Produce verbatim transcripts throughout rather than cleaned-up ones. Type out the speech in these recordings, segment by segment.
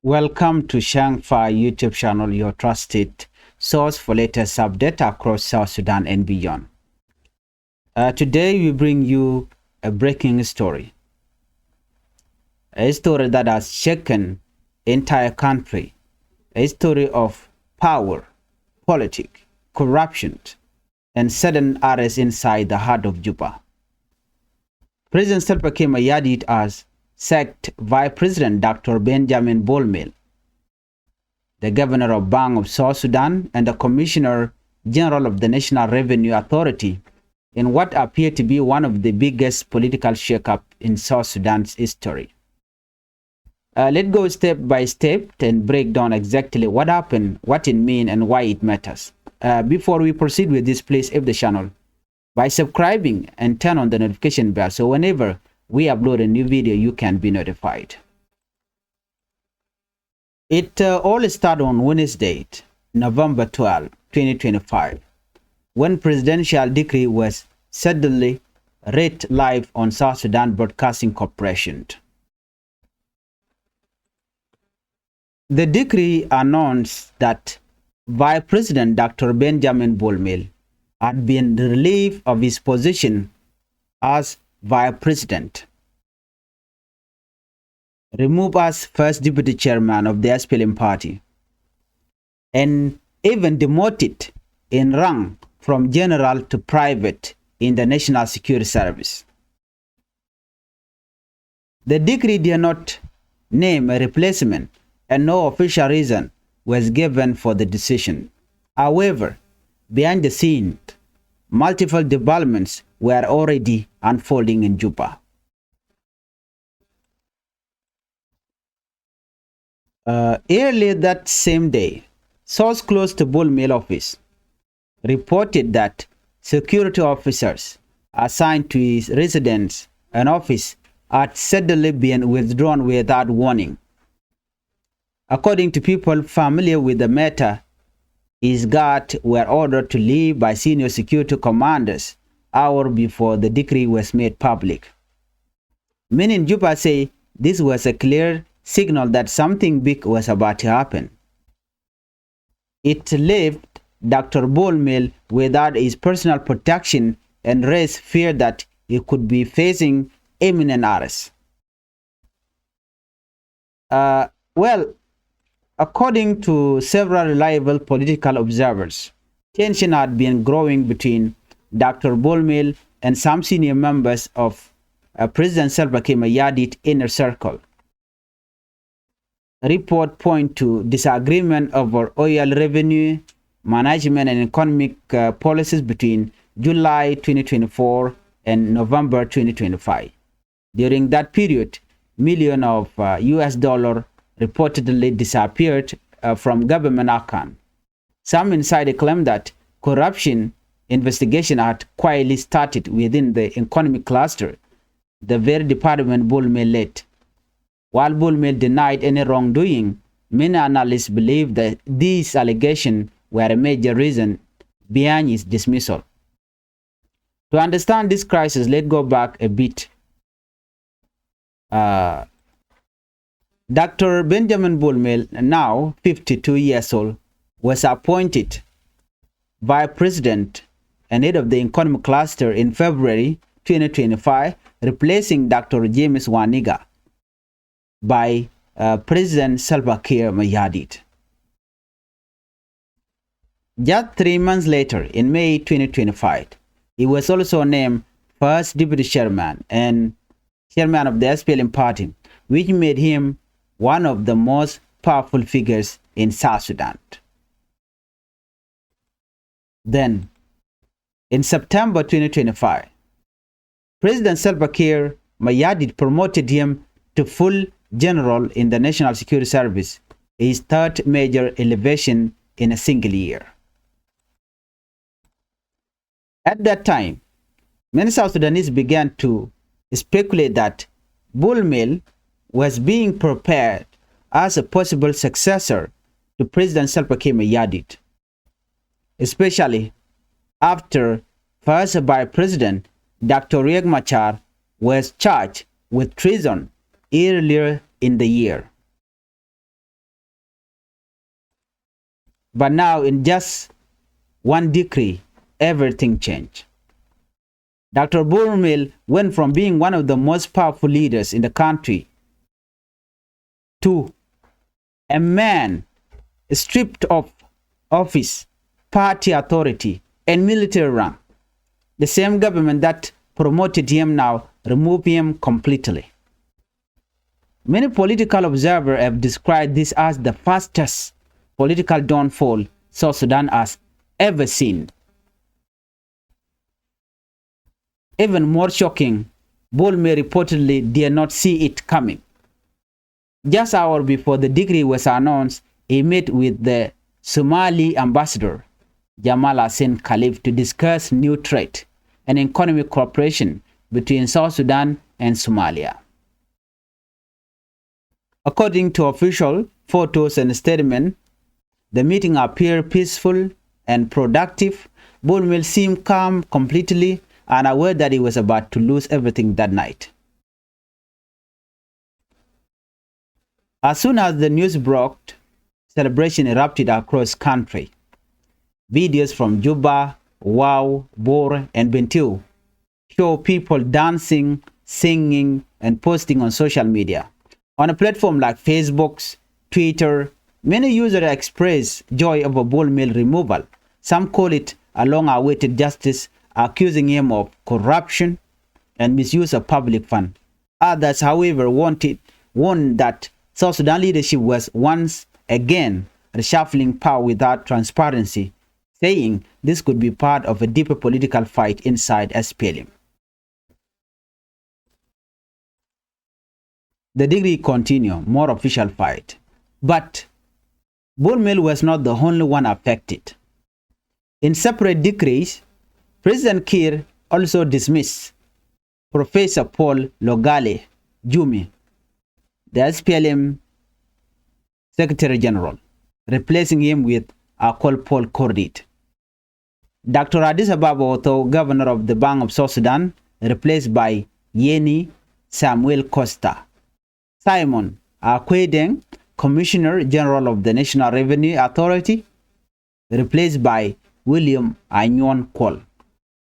Welcome to Shangfa YouTube channel, your trusted source for latest update across South Sudan and beyond. Uh, today we bring you a breaking story. A story that has shaken entire country. A story of power, politics, corruption, and sudden arrest inside the heart of Juba. President Salva Kiir Mayardit has sacked Vice President Doctor Benjamin Bol Mel, the Governor of Bank of South Sudan and the Commissioner General of the National Revenue Authority, in what appeared to be one of the biggest political shakeup in South Sudan's history. Uh, let's go step by step and break down exactly what happened, what it means, and why it matters. Uh, before we proceed with this, please help the channel by subscribing and turn on the notification bell, so whenever we upload a new video, you can be notified. It uh, all started on Wednesday, November twelfth, twenty twenty-five, when presidential decree was suddenly read live on South Sudan Broadcasting Corporation. The decree announced that Vice President Doctor Benjamin Bol Mel had been relieved of his position as Vice President, removed as First Deputy Chairman of the S P L M party, and even demoted in rank from general to private in the National Security Service. The decree did not name a replacement, and no official reason was given for the decision. However, behind the scenes, multiple developments were already unfolding in Juba. Uh, earlier that same day, source close to Bol Mel office reported that security officers assigned to his residence and office had suddenly been withdrawn without warning. According to people familiar with the matter, his guards were ordered to leave by senior security commanders hour before the decree was made public. Many in Juba say this was a clear signal that something big was about to happen. It left Doctor Bol Mel without his personal protection and raised fear that he could be facing imminent arrest. Uh, well, according to several reliable political observers, tension had been growing between Doctor Bol Mel and some senior members of uh, President Salva Kiir Mayardit inner circle. Report point to disagreement over oil revenue management and economic uh, policies between July twenty twenty-four and November twenty twenty-five. During that period, million of uh, U S dollar reportedly disappeared uh, from government account. Some insider claim that corruption investigation had quietly started within the economic cluster, the very department Bol Mel led. While Bol Mel denied any wrongdoing, many analysts believe that these allegations were a major reason behind his dismissal. To understand this crisis, let's go back a bit. Uh, Doctor Benjamin Bol Mel, now fifty-two years old, was appointed vice president and head of the economic cluster in February twenty twenty-five, replacing Doctor James Waniga by uh, President Salva Kiir Mayardit. Just three months later, in May twenty twenty-five, he was also named first deputy chairman and chairman of the S P L M party, which made him one of the most powerful figures in South Sudan. Then, in September twenty twenty-five, President Salva Kiir Mayardit promoted him to full general in the National Security Service, his third major elevation in a single year. At that time, many South Sudanese began to speculate that Bol Mel was being prepared as a possible successor to President Salva Kiir Mayardit, especially after First Vice President Doctor Riek Machar was charged with treason earlier in the year. But now, in just one decree, everything changed. Doctor Bol Mel went from being one of the most powerful leaders in the country to a man stripped of office, party authority, and military rank. The same government that promoted him now removed him completely. Many political observers have described this as the fastest political downfall South Sudan has ever seen. Even more shocking, Bol Mel reportedly did not see it coming. Just hours before the decree was announced, he met with the Somali ambassador, Jamal Hussein Khalif, to discuss new trade and economic cooperation between South Sudan and Somalia. According to official photos and statement, the meeting appeared peaceful and productive. Bol Mel seemed calm, completely unaware that he was about to lose everything that night. As soon as the news broke, celebration erupted across country. Videos from Juba, Wau, Bor, and Bentiu show people dancing, singing, and posting on social media. On a platform like Facebook, Twitter, many users express joy over Bol Mel removal. Some call it a long-awaited justice, accusing him of corruption and misuse of public fund. Others, however, wanted, warned that South Sudan leadership was once again reshuffling power without transparency, saying this could be part of a deeper political fight inside S P L M. The decree continue, more official fight. But Bol Mel was not the only one affected. In separate decrees, President Kiir also dismissed Professor Paul Logale Jumi, the S P L M Secretary General, replacing him with Akol Paul Kordit. Doctor Adis Ababa Otho, Governor of the Bank of South Sudan, replaced by Yeni Samuel Costa. Simon Akwedeng, Commissioner General of the National Revenue Authority, replaced by William Anyuon Kwol.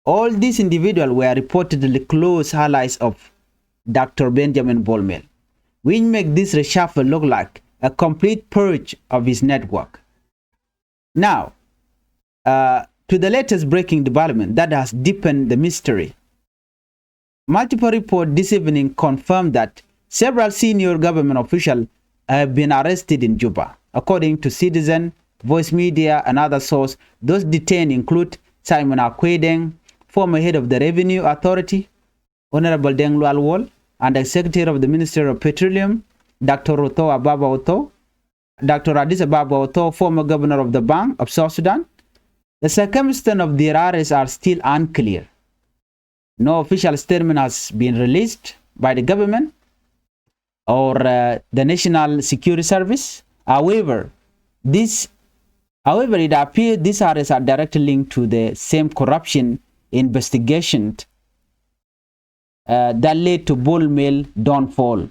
All these individuals were reportedly close allies of Doctor Benjamin Bol Mel, which make this reshuffle look like a complete purge of his network. Now, uh, to the latest breaking development that has deepened the mystery. Multiple reports this evening confirm that several senior government officials have been arrested in Juba. According to Citizen, Voice Media, and other sources, those detained include Simon Akwedeng, former head of the Revenue Authority, Honorable Deng Lual Wol, Undersecretary of the Ministry of Petroleum, Doctor Otho Ababa Otho, Doctor Adis Ababa Otho, former governor of the Bank of South Sudan. The circumstances of their arrests are still unclear. No official statement has been released by the government or, uh, the National Security Service. However, this, however, it appears these arrests are directly linked to the same corruption investigation, uh, that led to Bol Mel downfall.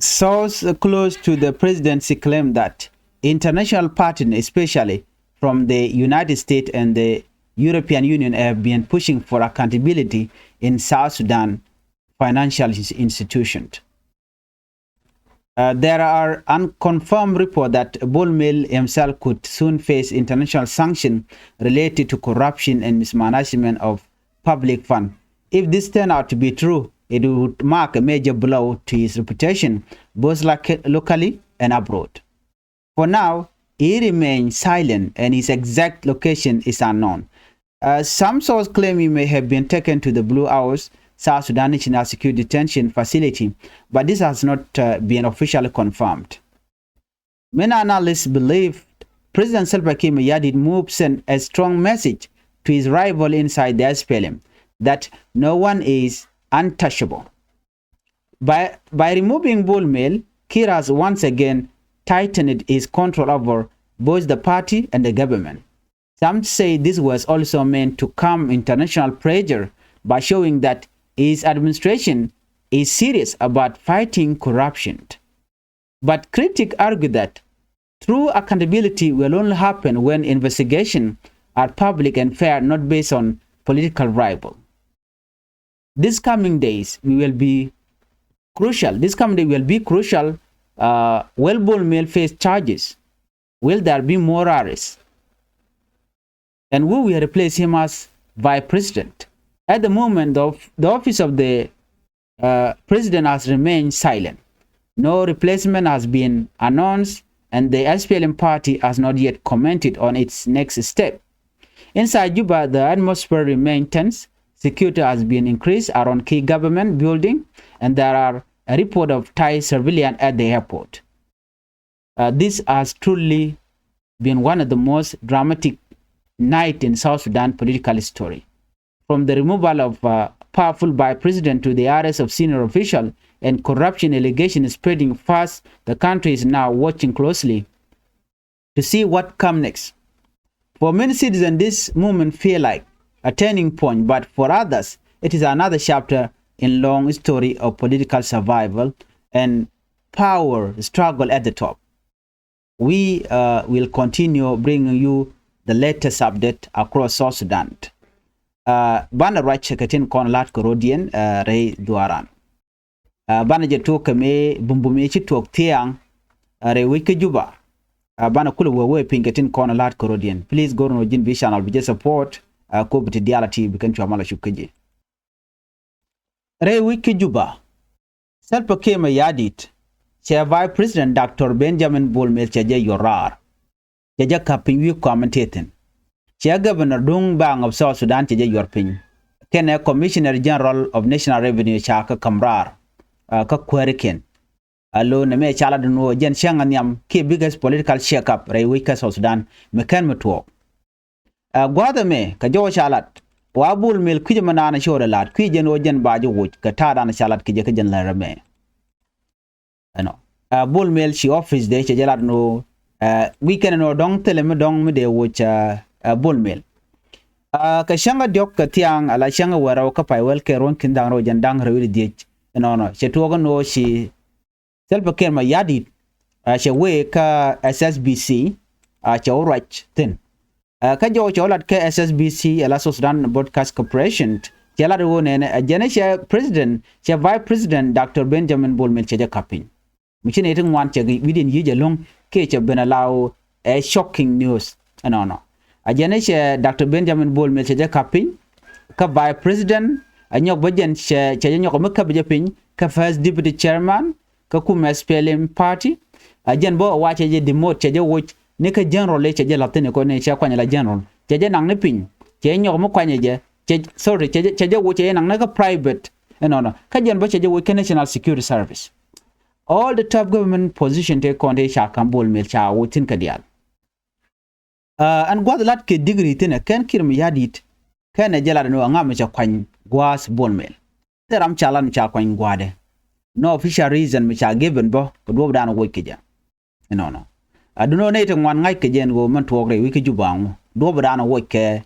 Sources close to the presidency claim that international partners, especially from the United States and the European Union, have been pushing for accountability in South Sudan financial ins-, institutions. Uh, there are unconfirmed reports that Bol Mel himself could soon face international sanction related to corruption and mismanagement of public fund. If this turn out to be true, it would mark a major blow to his reputation, both loca-, locally and abroad. For now, he remains silent and his exact location is unknown. Uh, some sources claim he may have been taken to the Blue House, South Sudan National Security Detention Facility, but this has not, uh, been officially confirmed. Many analysts believe President Salva Kiir Mayardit move sent a strong message to his rival inside the S P L M that no one is untouchable. By, by removing Bol Mel, Kiir has once again tightened his control over both the party and the government. Some say this was also meant to calm international pressure by showing that his administration is serious about fighting corruption. But critics argue that True accountability will only happen when investigation are public and fair, not based on political rival. These coming days we will be crucial. This coming day will be crucial. Uh, will Bol Mel face charges? Will there be more arrests? And who will replace him as vice president? At the moment, the, of- the office of the uh, president has remained silent. No replacement has been announced, and the S P L M party has not yet commented on its next step. Inside Juba, the atmosphere remains tense. Security has been increased around key government building, and there are a report of Thai civilian at the airport. Uh, this has truly been one of the most dramatic night in South Sudan political history. From the removal of uh, powerful vice president to the arrest of senior official and corruption allegations spreading fast, the country is now watching closely to see what come next. For many citizens, this moment feel like a turning point, but for others, it is another chapter in long history of political survival and power struggle at the top. We uh, will continue bringing you the latest update across South Sudan. Uh, banɛ ruac kɛ tin kɔn lat kɛ rɔ̱diɛn uh, rɛy dhuaran. Uh, banɛ jɛ tuɔk kɛ mëë bumbum yɛ ci tuɔk thiaŋ uh, rɛy wec kä Juba. Uh, banɛ kulɛ wee wee piny kɛ tin kɔn lat kɛ rɔ̱diɛn. Please go̱r nɔ ji̱n bi channel bi jɛ support uh, kopi ti dial a ti bi kɛn cua mal a cuk kä ji̱. Rɛy wec kä Juba, Salva Kiir Mayardit cɛ Vice President Doctor Benjamin Bol Mel cɛ jɛ yuɔr raar. Cɛ jɛ ka̱p piny wi̱i̱ kɔam in tëë thi̱n. Cɛ Governor duŋ Bank of South Sudan cɛ jɛ yuɔr piny. Kɛnɛ Commissioner General of National Revenue ca kä ka̱m raar uh, kä kuäärikiɛn. A lo nɛmɛ ca lat in ɣöö jɛn cäŋ a nhiam kiɛ biggest political shake up rɛy wec kä South Sudan mi kɛn mi tuɔɔk. Ɛ gua̱a̱th ɛmɛ kɛ jɔw ca lat wa Bol Mel kui̱c ɛmɛ naan cɛ ɣöö lat kui̱c jɛn ɣöö jɛn ba jɛ woc kɛ ta̱a̱dan ca lat kɛ jɛ kä jɛn lär ɛmɛ. Ɛnɔ ɛ Bol Mel ci office dee cɛ jɛ lat nɔ ɛ gui̱c kɛn nɔ dɔ̱ŋ thilɛ mi dɔ̱ŋ mi dee woc ɛ Bol Mel. Ɛ kɛ cäŋ kä diɔ̱k kɛ thiaŋ ala cäŋ kä wäl rɛw kä pay wäl kɛ ruɔ̱n ki̱n da̱ŋ rɛw jɛn da̱ŋ rɛw wi̱cdɛ dhieec. Ɛnɔnɔ cɛ tuɔɔk ɛn ɣöö ci Salva Kiir Mayardit a cɛ wee kä S S B C a cɛ wä ruac thi̱n. Kä jɔw cɛ wä lat kä S S B C ala South Sudan Broadcast Corporation cɛ lat wä nɛnɛ a jɛn cɛ president cɛ vice president Doctor Benjamin Bol Mel cɛ jɛ ka̱p piny. Mi ci nɛy ti ŋuan cɛ wi̱diɛn yi̱c ɛlɔ̱ŋ kiɛ cɛ ben a la wä ɛ shocking news. Ɛnɔnɔ a jɛn cɛ Doctor Benjamin Bol Mel cɛ jɛ ka̱p piny kä vice president a nyɔk bä jɛn cɛ cɛ jɛ nyɔk mi käp jɛ piny kä first deputy chairman kä kumɛ S P L M party. A jɛn bä wa cɛ jɛ demote cɛ jɛ woc ni kä general cɛ jɛ la̱th thi̱n kɔn ni cɛ kuany la general cɛ jɛ naŋ ni piny cɛ nyɔk mi kuanyɛ jɛ cɛ sorry cɛ jɛ cɛ jɛ woc cɛ jɛ naŋ ni kä private. Ɛnɔnɔ kä jɛn bä cɛ jɛ woc kä National Security Service. All the top government position te kɔn te ca ka̱m Bol Mel ca woc thi̱n kä diaal. Ɛn gua̱th lat kɛ degree thi̱n ɛ kɛn Kiir Mayardit kɛn ɛ jɛ lat ni wä ŋa mi cɛ kuany gua̱a̱th Bol Mel. Thil ram ca lat mi ca kuany gua̱a̱dɛ. No official reason mi ca given bä kɛ duɔ̱ɔ̱pdan woc kɛ jɛ. Ɛnɔnɔ a duno nɛy ti ŋuan ŋa̱c kɛ jɛ ɛn ɣöö mɛn tuɔɔk rɛy wi̱c kä Juba ŋu duɔ̱ɔ̱pdan woc kɛ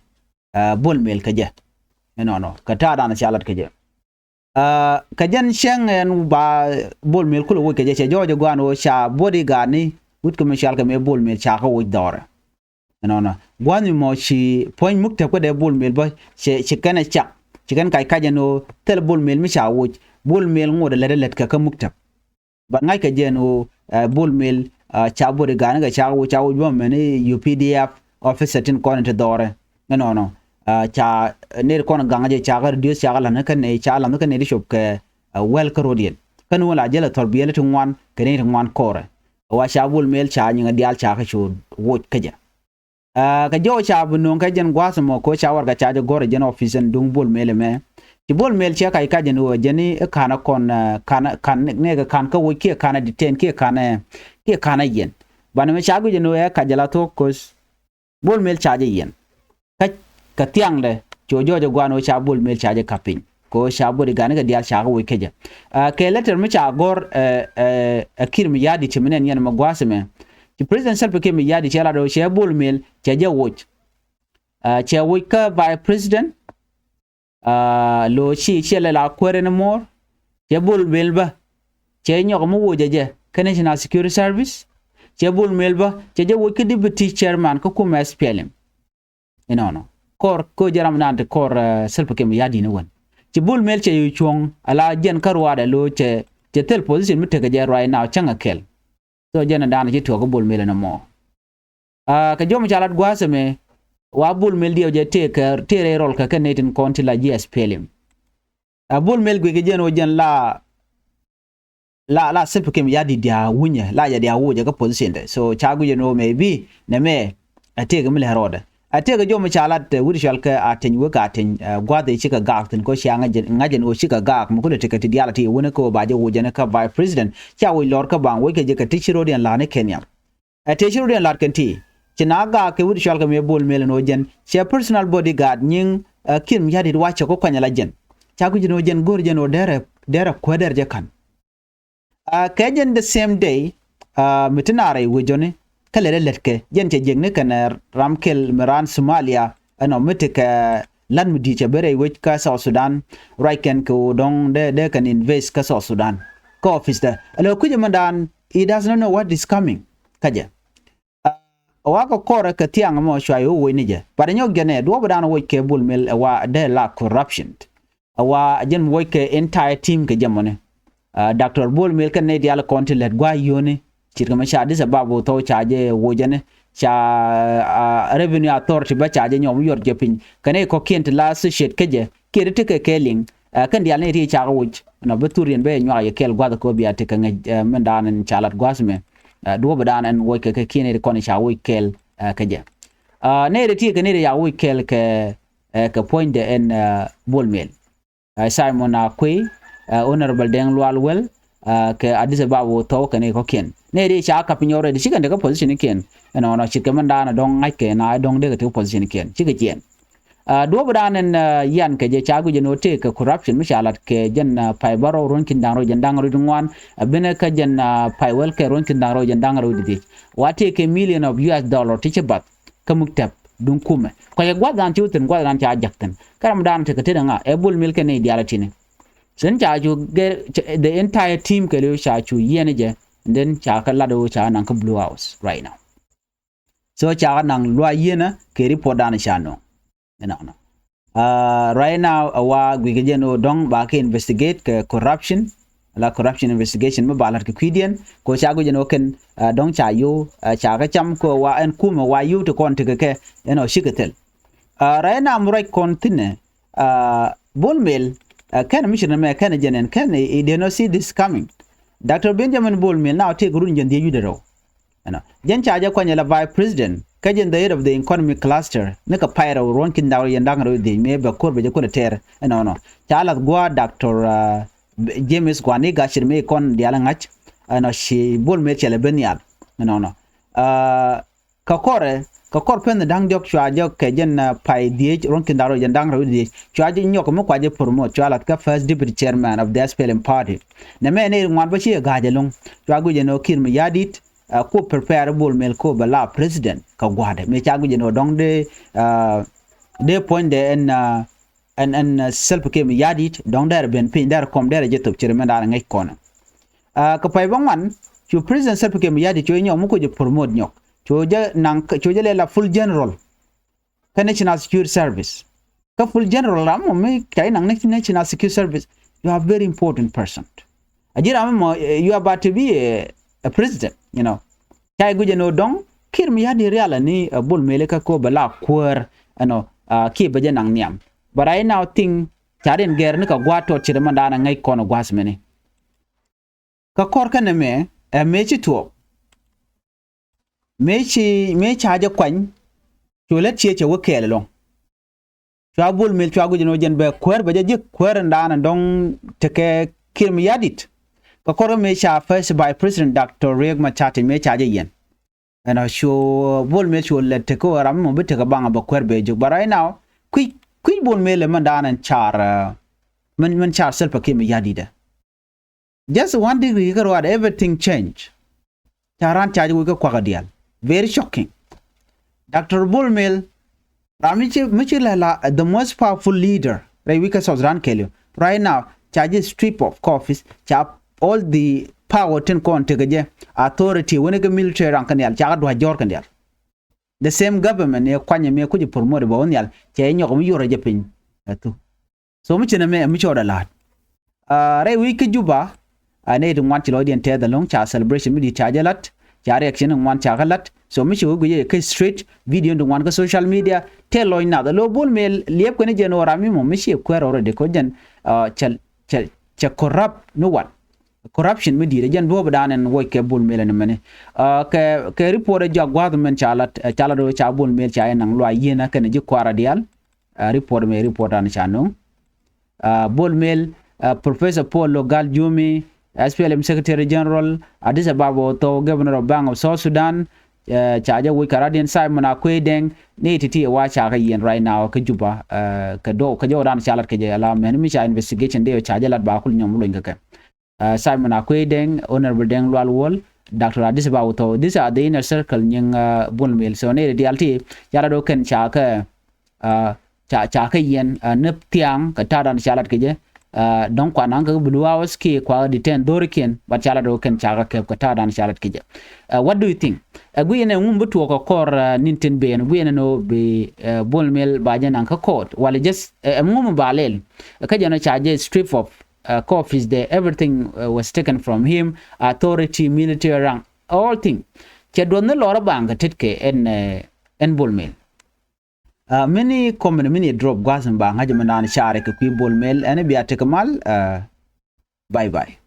Bol Mel kɛ jɛ. Ɛnɔnɔ kɛ ta̱a̱dan ca lat kɛ jɛ. Kä jɛn cäŋ ɛn ba Bol Mel kulɛ woc kɛ jɛ cɛ jɔɔc ɛ gɔaa ɛn ɣöö ca bodyguard ni wut kɛ mi cɔal kɛ mëë Bol Mel ca kä woc dhɔrɛ. Ɛnɔnɔ gua̱a̱th mi mɔ ci puɔ̱ny muktäp kä dee Bol Mel bä cɛ ci kɛn ɛ cak ci kɛn kac kac ɛn ɣöö thil Bol Mel mi ca woc Bol Mel ŋot ɛ lät ɛ lät kɛ kä muktäp. But ŋa̱ckɛ jɛ ɛn ɣöö Bol Mel ca bodyguard ni kɛ ca woc ca woc bä mɛn i̱ U P D F officer tin kɔn in ti dhɔrɛ. Ɛnɔnɔ ca nɛy ti kɔn gaŋ jɛ ca kä reduce ca kä la̱th ni kä nɛy ca la̱th ni kä nɛy ti cop kɛ wäl kä road yɛn kä ni wä la jälɛ thɔr biɛli ti ŋuan kɛ nɛy ti ŋuan kɔrɛ. Wa ca Bol Mel ca nyiŋ diaal ca kä cu woc kä jɛ. Kä jɔw ca bi nööŋ kä jɛn gua̱a̱th ɛmɔ kɛ ɣöö ca warɛgak ca jɛ gɔ̱r ɛ jɛn office ɛn duŋ Bol Mel ɛmɛ. Ci Bol Mel cɛ kac kac ɛn ɣöö jɛn i̱ ka̱n ɛ kɔn ka̱n ka̱n nɛɛkɛ ka̱n kä woc kiɛ ka̱n ɛ detain kiɛ ka̱n ɛ kiɛ ka̱n ɛ yɛn. Banɛ mɛ ca guic ɛn ɣöö ɛ kac ɛ la thok ko̱th Bol Mel ca jɛ yɛn. Kä kɛ thiaŋdɛ cu jɔɔc ɛ gua̱a̱n ɣöö ca Bol Mel ca jɛ ka̱p piny kɛ ɣöö ca bodyguard ni kɛ diaal ca kä woc kä jɛ. Kɛ letter mi ca gɔ̱r ɛ Kiir Mayardit ci mi nɛn yɛn mɛ gua̱a̱th ɛmɛ. Ci President Salva Kiir Mayardit cɛ lat ɣöö cɛ Bol Mel cɛ jɛ woc. Cɛ woc kä vice president. Lo̱ ci ciɛ lɛ la kuäär ɛn muɔ̱ɔ̱r cɛ Bol Mel bä. Cɛ nyɔk mi woc ɛ jɛ kä National Security Service. Cɛ Bol Mel bä cɛ jɛ woc kä deputy chairman kä kumɛ S P L M. Inɔnɔ kɔr kä jɛ ram nan ti kɔr, eh, Salva Kiir Mayardit ni wän. Ci Bol Mel cɛ yu cuɔ̱ŋ ala jɛn kä ruaadɛ lo cɛ, cɛ thil position mi tekɛ jɛ right now cäŋ a kɛl. So jɛn a dan ci tuɔk kä Bol Mel ɛn mɔ. Ah, kɛ jɔm ca lat gua̱a̱th ɛmɛ wa Bol Mel diɛw jɛ tëë kɛ tëë rɛy rɔl kɛ kɛ nɛy tin kɔn ti la ji̱ S P L M. Ah, Bol Mel guic kɛ jɛn wä jɛn la la, la Salva Kiir Mayardit dia wunyɛ, la jɛ dia wucɛ kä position dɛ. So ca guic ɛn wä maybe nɛ mɛ a tëëk mi lɛ rɔɔdɛ. A tëëk jɔm ca lat, eh, wi̱r cual kɛ a teny wek a teny, eh, gua̱th ɛ cikɛ gaak thin kɔ cia ŋa̱c jɛn, ŋa̱c jɛn wä cikɛ gaak mi kulɛ tekɛ ti diaal a ti wunɛ kɛ wä ba jɛ wucɛ ni kä vice president. Ca wuc lɔr kä baŋ wuc kɛ jɛ kɛ ti ci rɔɔdiɛn la̱r ni Kenya. Ɛ tëë ci rɔɔdiɛn la̱t kɛn ti ci na gaak kɛ wi̱r cual kɛ mëë Bol Mel ɛn wä jɛn cɛ personal bodyguard nyiŋ, eh, Kiir Mayardit wa cɛ kɔ kuany ala jɛn. Ca guic ɛn wä jɛn go̱r jɛn wä derɛ, derɛ kuäär derɛ jɛ ka̱n. Ah, kɛ jɛn the same day, ah, mi ti na rɛy wec jɔni kä lɛ rɛ lɛt kɛ jɛn cɛ jiɛkni kɛn, eh, ram kɛl mi raan Somalia ɛnɔ mi ti kɛ lat mi di̱i̱t cɛ ben rɛy wec kä South Sudan. Ruac kɛn kɛ wä dɔ̱ŋ dee, dee kɛn invest kä South Sudan kä office dɛ. Ɛlɛ kui̱cɛ mi daan, he does not know what is coming kä jɛ. Ah, wakɛ kɔrɛ kɛ thiaŋ mɔ cua yɛ wä woc ni jɛ. But nyɔk jɛ nɛ duɔ̱ɔ̱p dan woc kɛ Bol Mel ɛ wa dee la corruption. Ɛ wa jɛn mi woc kɛ entire team kɛ jɛ mɔni. Ah, Doctor Bol Mel kɛn nɛy diaal kɔn ti lät gua̱a̱c yio̱ni. Ce̱tkɛ mɛ ca Addis Ababa thɔw ca jɛ woc jɛ ni. Ca, ah, Revenue Authority bä ca jɛ nyɔm yuɔr jɛ piny kɛ nɛy kɔ̱kiɛn ti la associate kä jɛ kiɛ ti tekɛ kɛ liŋ. Ah, kɛn diaal nɛy ti cakɛ woc nɔ bi thuriɛn bɛ nyuak yɛ kɛɛl gua̱th kɛ wä bia tekɛ ŋäc, eh, min daan ɛn ca lat gua̱th mɛ. Ah, duɔ̱ɔ̱p dan ɛn woc kɛ kɛ kiɛn nɛy ti kɔn ca woc kɛɛl, eh, kä jɛ. Ah, nɛy ti ti kɛ nɛy ti ca woc kɛɛl kɛ, eh, kɛ puɔ̱nydɛ ɛn, eh, Bol Mel. Ah, Simon Akwei, ah, Honorable Deng Lual Wel, ah, kɛ Addis Ababa wä thɔw kɛ nɛy kɔ̱kiɛn. Nɛy ti ca kap piny already cikɛ tekɛ position kiɛn. Ɛnɔnɔ ce̱tkɛ min daan dɔ̱ŋ ŋa̱ckɛ na dɔ̱ŋ dee kɛ tekɛ position kiɛn cikɛ jiɛn. Ah, duɔ̱ɔ̱p dan ɛn, ah, yan kɛ jɛ ca guic ɛn wä tëë kɛ corruption mi ca lat kɛ jɛn, ah, pay bärɔw ruɔ̱n ki̱n da̱ŋ rɛw jɛn da̱ŋ rɛw di ŋuan, ah, binɛ kä jɛn, ah, pay wɛl kɛ ruɔ̱n ki̱n da̱ŋ rɛw jɛn da̱ŋ rɛw di dhiec. Wa tëë kɛ million of U S dollar ti ci bath kä muk tɛp duŋ kumɛ. Kuacɛ gua̱th dan ci wä thi̱n gua̱th dan ca jak thi̱n. Kä ram dan tekɛ tetdɛ ŋa ɛ Bol Mel kɛ nɛy diaal tini. Sen ca cu gɛr, the entire team kɛ liw ca cu yiɛn jɛ. And then ca kɛ lat wä ca naŋ kä Blue House right now. So ca kɛ naŋ luac yienä kɛ report dan ca nöŋ. Inɔnɔ. Ah, right now a wa guic kɛ jɛn wä dɔ̱ŋ ba kɛ investigate kɛ corruption. La corruption investigation mi ba la̱t kɛ kui̱diɛn kɛ ca guic jɛn wä kɛn, ah, dɔ̱ŋ ca yo̱w, ah, ca kɛ cam kɛ wa ɛn kumɛ wa yo̱w ti kɔn tekɛ kɛ ɛn ɔ cikɛ thil. Ah, right now mi ruac kɔn thi̱nɛ, ah, Bol Mel, ah, kɛn mi ci nɛ mɛ kɛn jɛn ɛn kɛn, he did not see this coming. Doctor Benjamin Bol Mel na tëëk run jɛn dhiec wi̱cdɛ rɛw. Ɛnɔ jɛn ca jɛ kuany la vice president kä jɛn the head of the economic cluster ni kɛ pay rɛw ruɔ̱n ki̱n da̱ŋ rɛw yɛn da̱ŋ rɛw dhiec mëë bɛ ko̱r bɛ jɛ kulɛ tɛɛr. Ɛnɔnɔ ca lath gua̱a̱ Doctor, ah, James Wani Gacir mëë kɔn diaal ŋa̱c. Ɛnɔ ci Bol Mel cɛ lɛ ben nhial. Ɛnɔnɔ, ah, kɛ kɔrɛ kɛ kɔr pen da̱ŋ diɔ̱k cua jɛ kɛ jɛn, ah, pay dhiec ruɔ̱n ki̱n da̱ŋ rɛw jɛn da̱ŋ rɛw dhiec cua jɛ nyɔk mi kua jɛ promote cua lath kä first deputy chairman of the S P L M party. Nɛ mɛ ni ŋuan bä ci ɛ ga̱a̱c ɛlɔ̱ŋ. Cua guic ɛn ɔ Kiir Mayardit, ah, ku prepare Bol Mel ku bɛ la president kɛ gua̱dɛ mëë ca guic ɛn ɔ dɔ̱ŋ dee, ah, dee puɔ̱nydɛ ɛn, ah, ɛn, ɛn, ah, Salva Kiir Mayardit dɔ̱ŋ dɛr ben piny dɛr kɔm dɛr jɛ thop ci ri mɛn da̱a̱n ŋäc kɔnɛ. Ah, kɛ pay bä ŋuan cu president Salva Kiir Mayardit cu jɛ nyɔk mi ku jɛ promote nyɔk cu jɛ naŋ cu jɛ lɛ la full general kä National Security Service. Kä full general ram mɔ mi ca inaŋ National Security Service, you are very important person. A ji̱ ram mɔ, eh, you are about to be a, a president, you know. Ca i̱ guic ɛn ɔ dɔ̱ŋ Kiir Mayardit rial ani, eh, Bol Mel kä ko bɛ la kuäär ɛnɔ, ah, kiɛ bɛ jɛ naŋ nhiam. But right now thing ca rin gɛr ni kɛ gua̱a̱t tɔt ci dämandan a ŋäc kɔn a gua̱a̱th mini. Kä kɔr kɛn ɛmɛ ɛ mëë ci tuɔɔk. Mëë ci mëë ca jɛ kuany cu lät ciɛ cɛ wä kɛɛl ɛlɔ̱ŋ. Cua Bol Mel cua guic ɛn ɔ jɛn bɛ kuäär bɛ jɛ jiäk kuäär ɛn daanɛ dɔ̱ŋ tekɛ Kiir Mayardit. Kɛ kɔr kä mëë ca first vice president Doctor Riek Machar Teny mëë ca jɛ yiɛn. Ɛn ɔ cu Bol Mel cu lɛ tekɛ ɣöö ram mɔ bi tekɛ baŋ a bɛ kuäär bɛ jiök. But right now kui̱ kui̱ Bol Mel ɛ mɛn daanɛ car, eh, mɛn mɛn car Salva Kiir Mayardit ɛ. Just one degree kä ruaadɛ everything change. Ca raan ca jɛ wec kä kuakä diaal. Very shocking. Doctor Bol Mel ram mi ci mi ci lɛ la the most powerful leader rɛy wec kä South Sudan kɛɛliw. Right now ca jɛ strip of office, ca all the power tin kɔn tekɛ jɛ, authority wani kɛ military rank kɛ nhial, cakɛ dua̱c jɔr kɛ nhial. The same government ni kuanyɛ mi kuci promote bä wä nhial, cɛ nyɔk mi yorɛ jɛ piny. Ɛthu. So mi cinɛ mɛ mi cɔɔdɛ la̱t. Rɛy wi̱c kä Juba, a nɛy ti ŋuan ci lɔcdiɛn tɛth ɛlɔ̱ŋ, ca celebration mi di̱i̱t ca jɛ la̱t, ca reaction ŋuan ca kɛ la̱t. So mi ci wä guic yɛ kä straight video ti ŋuan kä social media, tɛth lɔc nath. Lo Bol Mel liɛp kɛn jɛn ɣöö ram mi mɔ mi ci kuɛɛr already kɔ jɛn, cɛ, cɛ, cɛ corrupt ni wan. Corruption mi di̱i̱t jɛn duɔ̱ɔ̱p dan ɛn wuɔc kɛ Bol Mel ɛn mɛni. Kɛ, kɛ report ɛ jɔak gua̱a̱th mɛn ca la̱t, ca la̱t ɣöö ca Bol Mel ca yɛ naŋ luaac yieen a kɛn ji̱ kua̱r a diaal. Report mɛ report an ca no̱o̱ŋ. Bol Mel, Professor Paul Logal Jumi, S P L M Secretary General, Addis Ababa Otho, Governor of Bank of South Sudan, ca jɛ wuc kɛ radian Simon Akwei Deng, ni ti ti wa ca kɛ yiɛn right now kä Juba, kɛ do kɛ jɔw dan ca lat kɛ jɛ la mɛn mi ca investigation de ca jɛ lat ba kul nyɔm luny kɛ kɛ. Simon Akwei Deng, Honorable Deng Lual Wol, Doctor Addis Ababa Otho. These are the inner circle nyiŋ Bol Mel. So ni dial ti ca la do kɛn ca kɛ ca, ca kä yɛn ni thiaŋ kɛ ta̱a̱ dan ca lat kɛ jɛ. Dɔ̱ŋ kuan naŋ kɛ Blue House kiɛ kua detain dhorikiɛn, but ca lat ɔ kɛn ca kɛ kɛp kɛ ta̱a̱ dan ca lat kɛ jɛ. What do you think? Ɛ guic ɛn ɛ ŋum bi tuɔɔk kɛ kɔr nin tin ben, guic ɛn ɛ nɔ bi Bol Mel ba jɛ naŋ kä court wala just ɛ ŋum ba lɛl kä jɛ nɔ ca jɛ strip of kä office dɛ, everything was taken from him, authority, military rank, all thing. Cɛ duɔth ni lɔr baŋ kɛ tet kɛ ɛn ɛn Bol Mel. Mini comment mini drop gua̱th mi ba ŋa̱c mɛ naan carɛ kɛ kui̱ Bol Mel ɛn bia tekɛ mal. Bye bye.